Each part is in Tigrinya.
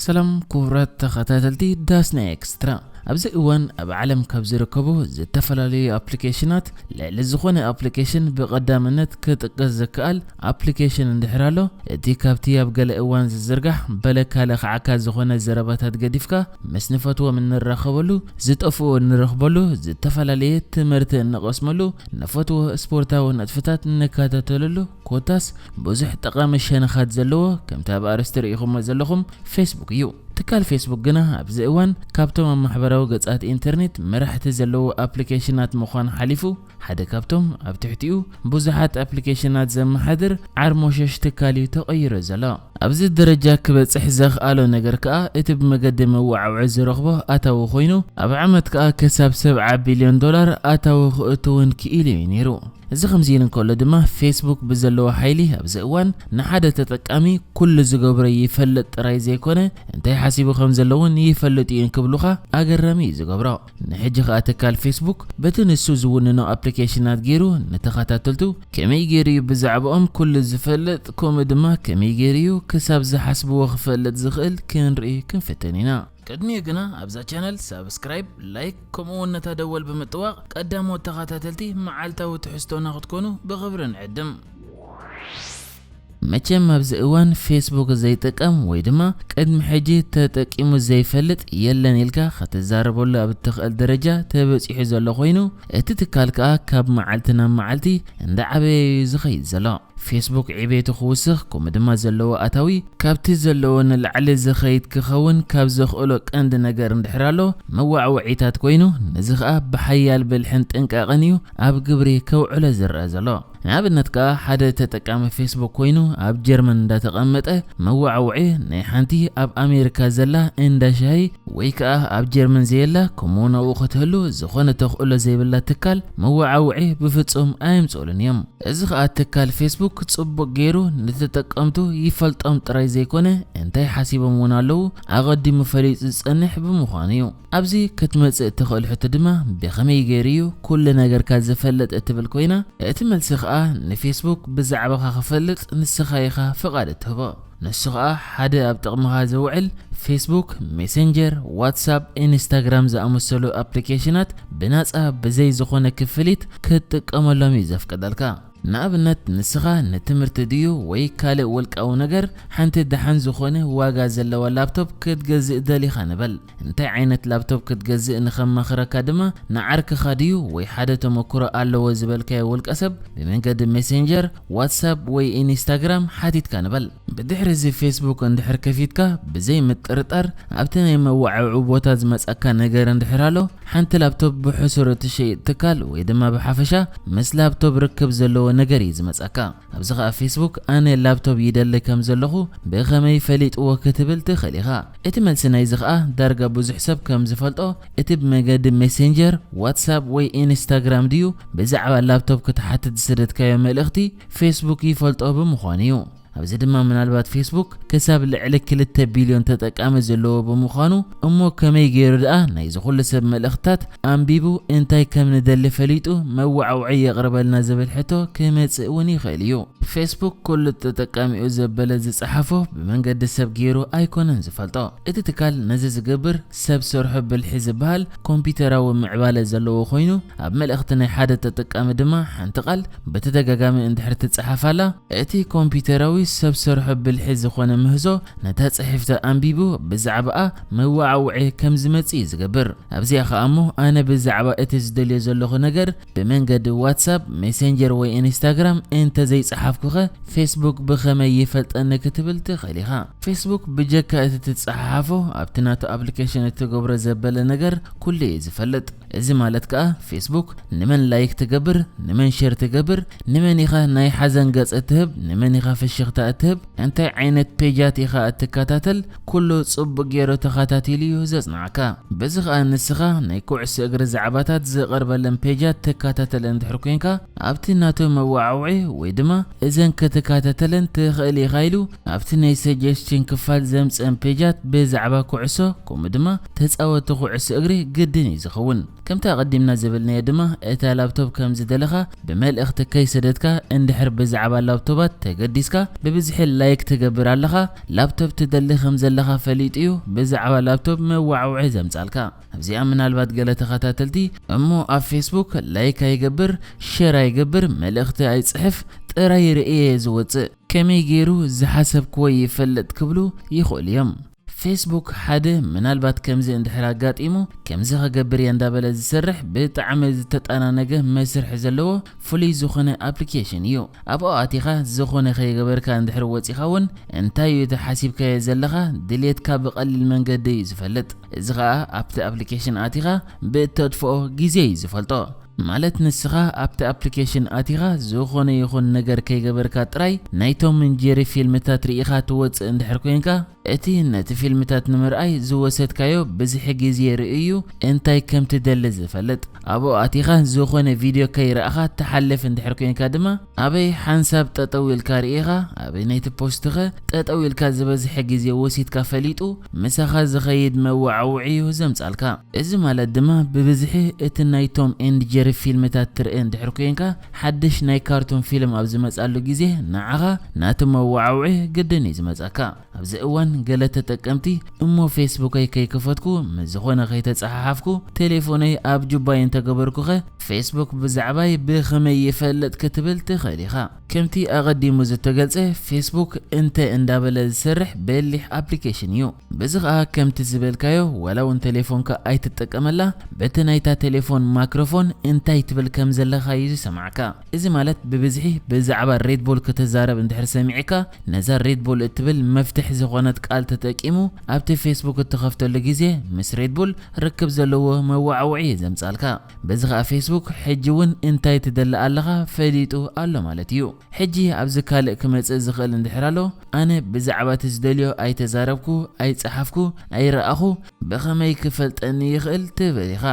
ሰላም ክቡራት ተኸታተልቲ ዳስና ኤክስትራ። ኣብዚ እዋን ኣብ ዓለም ካብ ዝርከቡ ዝተፈላለዩ ኣፕሊኬሽናት ልዕሊ ዝኾነ ኣፕሊኬሽን ብቐዳምነት ክጥቀስ ዝከኣል ኣፕሊኬሽን እንድሕር ኣሎ፣ እቲ ካብቲ ኣብ ገለ እዋን ዝዝርጋሕ በለካ ለኽዓካ ዝኾነ ዘረባታት ገዲፍካ ምስ ንፈትዎም እንራኸበሉ፣ ዝጠፍኡ እንረኽበሉ፣ ዝተፈላለየ ትምህርቲ እንቐስመሉ፣ ንፈትዎ ስፖርታዊ ነጥፍታት እንከታተለሉ፣ ኮታስ ብዙሕ ጠቓሚ ሸነኻት ዘለዎ፣ ከምቲ ኣብ ኣርእስቲ ርኢኹሞ ዘለኹም፣ ፌስቡክ እዩ። ትካል ፌስቡክ ግና ኣብዚ እዋን ካብቶም ኣብ ማሕበራዊ ገጻት ኢንተርኔት መራሕቲ ዘለዎ ኣፕሊኬሽናት ምዃን ሓሊፉ፣ ሓደ ካብቶም ኣብ ትሕቲኡ ብዙሓት ኣፕሊኬሽናት ዘመሓድር ዓርሞሸሽ ትካል እዩ ተቐይሩ ዘሎ። ኣብዚ ደረጃ ክበጽሕ ዘኽኣሎ ነገር ከኣ እቲ ብመገዲ መወዓውዒ ዝረኽቦ ኣታዊ ኮይኑ፣ ኣብ ዓመት ከኣ ክሳብ ሰብዓ ቢልዮን ዶላር ኣታዊ ክእቱ እውን ክኢሉ እዩ ነይሩ። እዚ ከምዚ ኢሉ እንከሎ ድማ፣ ፌስቡክ ብዘለዎ ሓይሊ ኣብዚ እዋን ንሓደ ተጠቃሚ ኩሉ ዝገብሮ ይፈልጥ ጥራይ ዘይኮነ፣ እንታይ ሓሲቡ ከም ዘሎ እውን ይፈልጥ እዩ እንክብሉኻ ኣገራሚ እዩ ዝገብሮ። ንሕጂ ኸኣ ትካል ፌስቡክ በቲ ንሱ ዝውንኖ ኣፕሊኬሽናት ገይሩ ንተኸታተልቱ ከመይ ገይሩ እዩ ብዛዕባኦም ኩሉ ዝፈልጥ፣ ከምኡ ድማ ከመይ ገይሩ እዩ ክሳብ ዝሓስብዎ ክፈልጥ ዝኽእል ክንርኢ ክንፍትን ኢና። ቅድሚኡ ግና ኣብዛ ቻነል ሳብስክራይብ፣ ላይክ፣ ከምኡ እውን ነታ ደወል ብምጥዋቕ ቀዳሞት ተኸታተልቲ መዓልታዊ ትሕዝቶና ክትኮኑ ብኽብሪ ንዕድም። መቸም ኣብዚ እዋን ፌስቡክ ዘይጥቀም ወይ ድማ ቅድሚ ሕጂ ተጠቂሙ ዘይፈልጥ የለን ኢልካ ክትዛረበሉ ኣብ እትኽእል ደረጃ ተበጺሑ ዘሎ ኮይኑ፣ እቲ ትካል ከኣ ካብ መዓልቲ ናብ መዓልቲ እንዳዓበየ እዩ ዝኸይድ ዘሎ። ፌስቡክ ዕቤቱ ክውስኽ፣ ከምኡ ድማ ዘለዎ ኣታዊ ካብቲ ዘለዎ ንላዕሊ ዝኸይድ ክኸውን ካብ ዘኽእሎ ቀንዲ ነገር እንድሕር ኣሎ፣ መዋዕውዒታት ኮይኑ፣ ነዚ ኸኣ ብሓያል ብልሕን ጥንቃቐን እዩ ኣብ ግብሪ ከውዕሎ ዝረአ ዘሎ። ንኣብነት ከኣ፣ ሓደ ተጠቃሚ ፌስቡክ ኮይኑ ኣብ ጀርመን እንዳተቐመጠ፣ መዋዕውዒ ናይ ሓንቲ ኣብ ኣሜሪካ ዘላ እንዳ ሻሂ ወይ ከኣ ኣብ ጀርመን ዘየላ፣ ከምኡ ናብኡ ክትህሉ ዝኾነ ተኽእሎ ዘይብላ ትካል መዋዕውዒ ብፍጹም ኣየምጽኡሉን እዮም። እዚ ኸኣ ትካል ፌስቡክ ጽቡቕ ገይሩ ንተጠቀምቱ ይፈልጦም ጥራይ ዘይኮነ፣ እንታይ ሓሲቦም እውን ኣለዉ ኣቐዲሙ ፈሊጡ ዝጸንሕ ብምዃኑ እዩ። ኣብዚ ክትመጽእ እትኽእል ሕቶ ድማ፣ ብኸመይ ገይሩ እዩ ኩሉ ነገርካ ዝፈልጥ እትብል ኮይና፣ እቲ መልሲ ኸኣ ንፌስቡክ ብዛዕባኻ ክፈልጥ ንስኻ ኢኻ ፍቓድ እትህቦ። ንሱ ኸኣ ሓደ ኣብ ጥቕምኻ ዝውዕል ፌስቡክ፣ ሜሴንጀር፣ ዋትሳፕ፣ ኢንስታግራም ዝኣመሰሉ ኣፕሊኬሽናት ብናጻ ብዘይ ዝኾነ ክፍሊት ክትጥቀመሎም እዩ ዘፍቅደልካ። ንኣብነት፣ ንስኻ ንትምህርቲ ድዩ ወይ ካልእ ውልቃዊ ነገር ሓንቲ ደሓን ዝኾነ ዋጋ ዘለዋ ላፕቶፕ ክትገዝእ ደሊኻ ንበል። እንታይ ዓይነት ላፕቶፕ ክትገዝእ ንኸማኽረካ ድማ ንዓርክኻ ድዩ ወይ ሓደ ተመክሮ ኣለዎ ዝበልካዮ ውልቀ ሰብ ብመንገዲ ሜሴንጀር፣ ዋትሳፕ ወይ ኢንስታግራም ሓቲትካ ንበል። ብድሕሪ እዚ ፌስቡክ እንድሕር ከፊትካ፣ ብዘይ ምጥርጣር ኣብቲ ናይ መወዓውዒ ቦታ ዝመጻካ ነገር እንድሕር ኣሎ፣ ሓንቲ ላፕቶፕ ብሕሱር እትሸይጥ ትካል ወይ ድማ ብሓፈሻ ምስ ላፕቶፕ ርክብ ዘለዎ ነገር እዩ ዝመጻካ። ኣብዚ ኸኣ ፌስቡክ ኣነ ላፕቶፕ ይደሊ ከም ዘለኹ ብኸመይ ፈሊጥዎ ክትብል ትኽእል ኢኻ። እቲ መልሲ ናይዚ ኸኣ ዳርጋ ብዙሕ ሰብ ከም ዝፈልጦ፣ እቲ ብመገዲ ሜሴንጀር፣ ዋትሳፕ ወይ ኢንስታግራም ድዩ ብዛዕባ ላፕቶፕ ክትሓትት ዝሰደድካዮ መልእኽቲ ፌስቡክ ይፈልጦ ብምዃኑ እዩ። ኣብዚ ድማ ምናልባት ፌስቡክ ክሳብ ልዕሊ ክልተ ቢልዮን ተጠቃሚ ዘለዎ ብምዃኑ፣ እሞ ከመይ ገይሩ ደኣ ናይዚ ኩሉ ሰብ መልእኽትታት ኣንቢቡ እንታይ ከም ንደሊ ፈሊጡ መወዓውዒ የቕርበልና ዝብል ሕቶ ክመጽእ እውን ይኽእል እዩ። ፌስቡክ ኩሉ ተጠቃሚኡ ዘበለ ዝጸሓፎ ብመንገዲ ሰብ ገይሩ ኣይኮነን ዝፈልጦ። እቲ ትካል ነዚ ዝገብር ሰብ ሰርሖ ብልሒ ዝበሃል ኮምፒውተራዊ ምዕባለ ዘለዎ ኮይኑ፣ ኣብ መልእኽቲ ናይ ሓደ ተጠቃሚ ድማ ሓንቲ ቃል ብተደጋጋሚ እንድሕር ትጸሓፍ ኣላ፣ እቲ ኮምፒውተራዊ ሰብ ሰርሖ ብልሒ ዝኾነ ምህዞ ነታ ጽሕፍቲ ኣንቢቡ ብዛዕባኣ መወዓውዒ ከም ዝመጽእ እዩ ዝገብር። ኣብዚኣ ኸኣ እሞ ኣነ ብዛዕባ እቲ ዝደልዮ ዘለኹ ነገር ብመንገዲ ዋትሳፕ፣ ሜሴንጀር ወይ ኢንስታግራም እንተዘይጸሓፍኩኸ ፌስቡክ ብኸመይ ይፈልጠኒ ክትብል ትኽእል ኢኻ። ፌስቡክ ብጀካ እቲ ትጸሓሓፎ ኣብቲ ናቱ ኣፕሊኬሽን እትገብሮ ዘበለ ነገር ኩሉ እዩ ዝፈልጥ። እዚ ማለት ከኣ ፌስቡክ ንመን ላይክ ትገብር፣ ንመን ሼር ትገብር፣ ንመን ኢኻ ናይ ሓዘን ገጽ እትህብ፣ ንመን ኢኻ ፍሽኽታ እትህብ፣ እንታይ ዓይነት ፔጃት ኢኻ እትከታተል፣ ኩሉ ጽቡቕ ገይሩ ተኸታቲሉ እዩ ዘጽንዓካ። በዚ ኸኣ ንስኻ ናይ ኩዕሶ እግሪ ዛዕባታት ዝቐርበለን ፔጃት ትከታተል እንድሕር ኮይንካ፣ ኣብቲ ናቱ መወዓውዒ ወይ ድማ እዘን ክትከታተለን ትኽእል ኢኻ ኢሉ ኣብቲ ናይ ሰጀስሽን ክፋል ዘምጽአን ፔጃት ብዛዕባ ኩዕሶ፣ ከምኡ ድማ ተጻወቲ ኩዕሶ እግሪ ግድን እዩ ዝኸውን። ከምቲ ኣቐዲምና ዝበልናዮ ድማ፣ እታ ላፕቶፕ ከም ዝደለኻ ብመልእኽቲ ከይሰደድካ እንድሕር ብዛዕባ ላፕቶባት ተገዲስካ፣ ብብዝሒ ላይክ ትገብር ኣለኻ፣ ላፕቶፕ ትደሊ ከም ዘለኻ ፈሊጡ እዩ ብዛዕባ ላፕቶፕ መዋዕውዒ ዘምጻልካ። ኣብዚኣ ምናልባት ገለ ተኸታተልቲ እሞ ኣብ ፌስቡክ ላይክ ኣይገብር፣ ሸር ኣይገብር፣ መልእኽቲ ኣይጽሕፍ፣ ጥራይ ርእየ ዝወጽእ፣ ከመይ ገይሩ ዝሓሰብክዎ ይፈልጥ ክብሉ ይኽእሉ እዮም። ፌስቡክ ሓደ ምናልባት ከምዚ እንድሕር ኣጋጢሙ ከምዚ ክገብር እየ እንዳበለ ዝሰርሕ ብጣዕሚ ዝተጠናነገ መስርሕ ዘለዎ ፍሉይ ዝኾነ ኣፕሊኬሽን እዩ። ኣብኡ ኣቲኻ ዝኾነ ከይገበርካ እንድሕር ወፂኻ እውን እንታይ እዩ እቲ ሓሲብካዮ ዘለኻ ድሌትካ ብቐሊል መንገዲ እዩ ዝፈልጥ። እዚ ኸኣ ኣብቲ ኣፕሊኬሽን ኣቲኻ ብእተጥፍኦ ግዜ እዩ ዝፈልጦ። ማለት ንስኻ ኣብቲ ኣፕሊኬሽን ኣቲኻ ዝኾነ ይኹን ነገር ከይገበርካ ጥራይ ናይ ቶም ን ጄሪ ፊልምታት ርኢኻ ትወጽእ እንድሕር ኮይንካ እቲ ነቲ ፊልምታት ንምርኣይ ዝወሰድካዮ ብዝሒ ግዜ ርእዩ እንታይ ከም ትደሊ ዝፈልጥ። ኣብኡ ኣቲኻ ዝኾነ ቪድዮ ከይረኣኻ ትሓልፍ እንድሕር ኮይንካ ድማ ኣበይ ሓንሳብ ጠጠው ኢልካ ርኢኻ ኣበይ ናይቲ ፖስትኸ ጠጠው ኢልካ ዝበዝሐ ግዜ ወሲድካ ፈሊጡ ምሳኻ ዝኸይድ መዋዕውዒ እዩ ዘምጻልካ። እዚ ማለት ድማ ብብዝሒ እቲ ናይ ቶም ኤንድ ጀሪ ፊልምታት ትርኢ እንድሕር ኮይንካ ሓድሽ ናይ ካርቱን ፊልም ኣብ ዝመጻሉ ግዜ ንዓኻ ናቲ መዋዕውዒ ግድን እዩ ዝመጻካ። ኣብዚ እዋን ገለ ተጠቀምቲ እሞ ፌስቡከይ ከይከፈትኩ ምስ ዝኾነ ከይተጸሓሓፍኩ ቴሌፎነይ ኣብ ጁባይ እንተገበርኩኸ ፌስቡክ ብዛዕባይ ብኸመይ ይፈልጥ ክትብል ትኽእል ኢኻ። ከምቲ ኣቐዲሙ ዝተገልጸ ፌስቡክ እንተ እንዳበለ ዝሰርሕ በሊሕ ኣፕሊኬሽን እዩ። በዚ ኸኣ ከምቲ ዝበልካዮ ዋላ እውን ቴሌፎንካ ኣይትጠቀመላ በቲ ናይታ ቴሌፎን ማክሮፎን እንታይ ትብል ከም ዘለኻ እዩ ዝሰማዕካ። እዚ ማለት ብብዝሒ ብዛዕባ ሬድቡል ክትዛረብ እንድሕር ሰሚዕካ ነዛ ሬድቡል እትብል መፍትሕ ዝኾነት ቃል ተጠቂሙ ኣብቲ ፌስቡክ እትኸፍተሉ ግዜ ምስ ሬድቡል ርክብ ዘለዎ መዋዕውዒ እዩ ዘምጻልካ። በዚ ኸኣ ፌስቡክ ሕጂ እውን እንታይ ትደሊ ኣለኻ ፈሊጡ ኣሎ ማለት እዩ። ሕጂ ኣብዚ ካልእ ክመጽእ ዝኽእል እንድሕር ኣሎ ኣነ ብዛዕባ እቲ ዝደልዮ ኣይተዛረብኩ ኣይጸሓፍኩ ኣይረኣኹ ብኸመይ ክፈልጠኒ ይኽእል ትብል ኢኻ።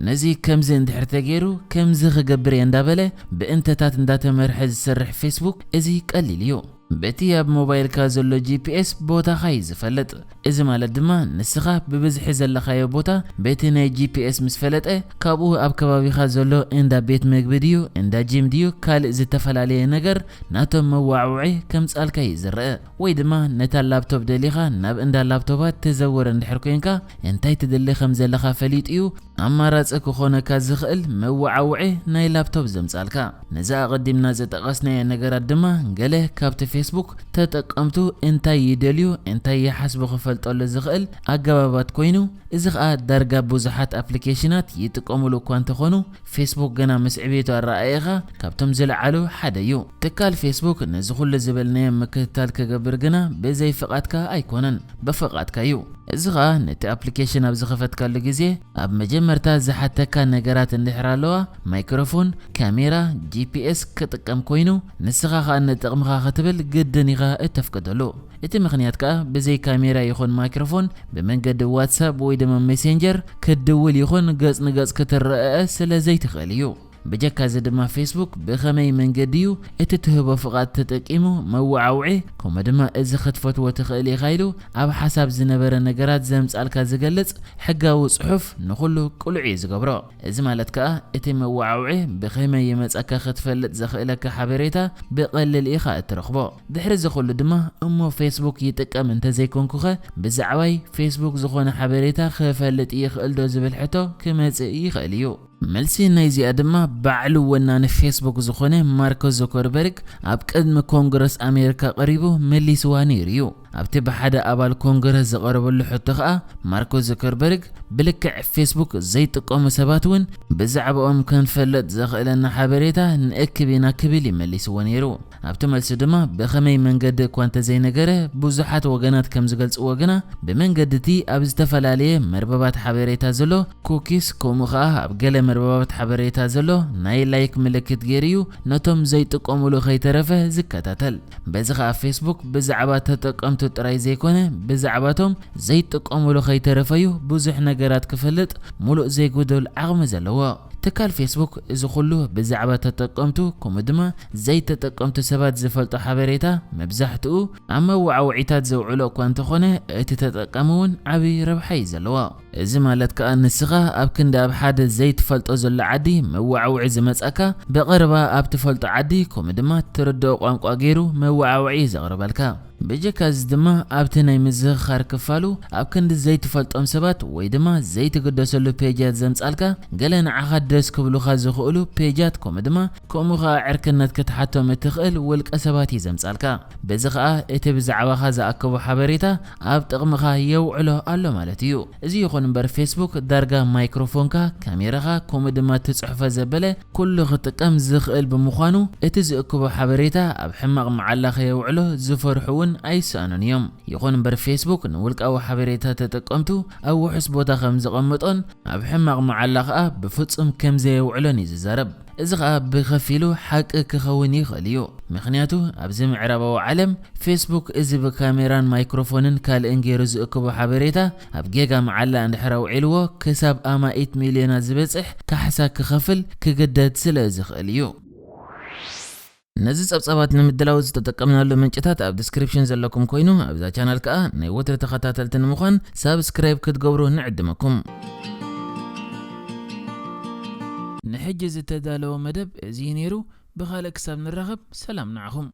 ነዚ ከምዚ እንድሕር ተገይሩ ከምዚ ክገብር እየ እንዳበለ ብእንተታት እንዳተመርሐ ዝሰርሕ ፌስቡክ እዚ ቀሊል እዩ። በቲ ኣብ ሞባይልካ ዘሎ ጂፒኤስ ቦታኻ እዩ ዝፈልጥ። እዚ ማለት ድማ ንስኻ ብብዝሒ ዘለኻዮ ቦታ በቲ ናይ ጂፒኤስ ምስ ፈለጠ ካብኡ ኣብ ከባቢኻ ዘሎ እንዳ ቤት ምግቢ ድዩ እንዳ ጂም ድዩ ካልእ ዝተፈላለየ ነገር ናቶም መዋዕውዒ ከምጻልካ እዩ ዝረአ። ወይ ድማ ነታ ላፕቶፕ ደሊኻ ናብ እንዳ ላፕቶፓት ትዘውር እንድሕር ኮይንካ እንታይ ትደሊ ከም ዘለኻ ፈሊጡ እዩ ኣማራጺ ክኾነካ ዝኽእል መወዓውዒ ናይ ላፕቶፕ ዘምጻልካ። ነዚ ኣቐዲምና ዝጠቐስናዮ ነገራት ድማ ገለ ካብቲ ፌስቡክ ተጠቀምቱ እንታይ ይደልዩ እንታይ ይሓስቡ ክፈልጠሉ ዝኽእል ኣገባባት ኮይኑ እዚ ኸኣ ዳርጋ ብዙሓት ኣፕሊኬሽናት ይጥቀሙሉ እኳ እንተኾኑ ፌስቡክ ገና ምስ ዕቤቱ ኣረኣእኻ ካብቶም ዝለዓሉ ሓደ እዩ። ትካል ፌስቡክ ነዚ ኩሉ ዝበልናዮ ምክትታል ክገብር ግና ብዘይ ፍቓድካ ኣይኮነን፣ ብፍቓድካ እዩ። እዚ ኸኣ ነቲ ኣፕሊኬሽን ኣብ ዝኸፈትካሉ ግዜ ኣብ መጀመርታ ዝሓተካ ነገራት እንድሕር ኣለዋ፣ ማይክሮፎን፣ ካሜራ፣ ጂፒኤስ ክጥቀም ኮይኑ ንስኻ ኸኣ ንጥቕምኻ ክትብል ግድን ኢኻ እተፍቅደሉ። እቲ ምኽንያት ከኣ ብዘይ ካሜራ ይኹን ማይክሮፎን ብመንገዲ ዋትሳፕ ወይ ድማ ሜሴንጀር ክትድውል ይኹን ገጽ ንገጽ ክትረኣኣ ስለ ዘይትኽእል እዩ። ብጀካ እዚ ድማ ፌስቡክ ብኸመይ መንገዲ እዩ እቲ ትህቦ ፍቓድ ተጠቂሙ መወዓውዒ ከምኡ ድማ እዚ ክትፈትዎ ትኽእል ኢኻ ኢሉ ኣብ ሓሳብ ዝነበረ ነገራት ዘምጻልካ ዝገልጽ ሕጋዊ ጽሑፍ ንኹሉ ቅሉዕ እዩ ዝገብሮ። እዚ ማለት ከኣ እቲ መወዓውዒ ብኸመይ ይመጸካ ክትፈልጥ ዘኽእለካ ሓበሬታ ብቐልል ኢኻ እትረኽቦ። ድሕሪ እዚ ኩሉ ድማ እሞ ፌስቡክ ይጥቀም እንተዘይኮንኩኸ ብዛዕባይ ፌስቡክ ዝኾነ ሓበሬታ ክፈልጥ ይኽእል ዶ ዝብል ሕቶ ክመጽእ ይኽእል እዩ። መልሲ ናይዚኣ ድማ ባዕሉ ወናኒ ፌስቡክ ዝኾነ ማርኮ ዙከርበርግ ኣብ ቅድሚ ኮንግረስ ኣሜሪካ ቀሪቡ መሊስዋ ነይሩ እዩ። ኣብቲ ብሓደ ኣባል ኮንግረስ ዝቐረበሉ ሕቶ ኸኣ ማርኮ ዙከርበርግ ብልክዕ ፌስቡክ ዘይጥቀሙ ሰባት እውን ብዛዕባኦም ክንፈልጥ ዘኽእለና ሓበሬታ ንእክብ ኢና ክብል እዩ መሊስዎ ነይሩ። ኣብቲ መልሱ ድማ ብኸመይ መንገዲ እኳ እንተዘይነገረ ብዙሓት ወገናት ከም ዝገልጽዎ ግና ብመንገዲ እቲ ኣብ ዝተፈላለየ መርበባት ሓበሬታ ዘሎ ኩኪስ ከምኡ ኸኣ ኣብ ገለ መርበባት ሓበሬታ ዘሎ ናይ ላይክ ምልክት ገይሩ እዩ ነቶም ዘይጥቀሙሉ ከይተረፈ ዝከታተል። በዚ ኸኣ ፌስቡክ ብዛዕባ ተጠቀምቱ ጥራይ ዘይኮነ ብዛዕባቶም ዘይጥቀሙሉ ከይተረፈ እዩ ብዙሕ ነገራት ክፈልጥ ሙሉእ ዘይጉደል ዓቕሚ ዘለዎ። ትካል ፌስቡክ እዚ ኩሉ ብዛዕባ ተጠቀምቱ ከምኡ ድማ ዘይተጠቀምቱ ሰባት ዝፈልጦ ሓበሬታ መብዛሕትኡ ኣብ መወዓውዒታት ዘውዕሎ እኳ እንተኾነ እቲ ተጠቃሚ እውን ዓብዪ ረብሓ እዩ ዘለዎ። እዚ ማለት ከኣ ንስኻ ኣብ ክንዲ ኣብ ሓደ ዘይትፈልጦ ዘሎ ዓዲ መወዓውዒ ዝመጻካ፣ ብቐረባ ኣብ ትፈልጦ ዓዲ ከምኡ ድማ ትርድኦ ቋንቋ ገይሩ መወዓውዒ እዩ ዘቕርበልካ። ብጀካ እዚ ድማ ኣብቲ ናይ ምዝኽኻር ክፋሉ ኣብ ክንዲ ዘይትፈልጦም ሰባት ወይ ድማ ዘይትግደሰሉ ፔጃት ዘምጻልካ፣ ገለ ንዓኻ ደስ ክብሉኻ ዝኽእሉ ፔጃት ከምኡ ድማ ከምኡ ኸኣ ዕርክነት ክትሓቶም እትኽእል ውልቀ ሰባት እዩ ዘምጻልካ። በዚ ኸኣ እቲ ብዛዕባኻ ዝኣከቦ ሓበሬታ ኣብ ጥቕምኻ የውዕሎ ኣሎ ማለት እዩ። እዚ ይኹን እምበር ፌስቡክ ዳርጋ ማይክሮፎንካ፣ ካሜራኻ ከምኡ ድማ ትጽሕፎ ዘበለ ኩሉ ክጥቀም ዝኽእል ብምዃኑ እቲ ዝእክቦ ሓበሬታ ኣብ ሕማቕ መዓላ ከየውዕሎ ዝፈርሑ እውን ኣይሰኣኑን እዮም። ይኹን እምበር ፌስቡክ ንውልቃዊ ሓበሬታ ተጠቀምቱ ኣብ ውሑስ ቦታ ከም ዘቐምጦን ኣብ ሕማቕ መዓላ ኸኣ ብፍጹም ከም ዘየውዕሎን እዩ ዝዛረብ። እዚ ኸኣ ብኸፊሉ ሓቂ ክኸውን ይኽእል እዩ። ምኽንያቱ ኣብዚ ምዕራባዊ ዓለም ፌስቡክ እዚ ብካሜራን ማይክሮፎንን ካልእን ገይሩ ዝእክቦ ሓበሬታ ኣብ ጌጋ መዓላ እንድሕር ኣውዒልዎ ክሳብ ኣማኢት ሚልዮናት ዝበጽሕ ካሕሳ ክኸፍል ክግደድ ስለ ዝኽእል እዩ። ነዚ ጸብጻባት ንምድላው ዝተጠቀምናሉ ምንጭታት ኣብ ዲስክሪፕሽን ዘለኩም ኮይኑ ኣብዛ ቻናል ከኣ ናይ ወትሪ ተኸታተልቲ ንምዃን ሳብስክራይብ ክትገብሩ ንዕድመኩም። ንሕጂ ዝተዳለወ መደብ እዚ እዩ ነይሩ። ብኻልእ ክሳብ ንራኸብ ሰላም ንዓኹም።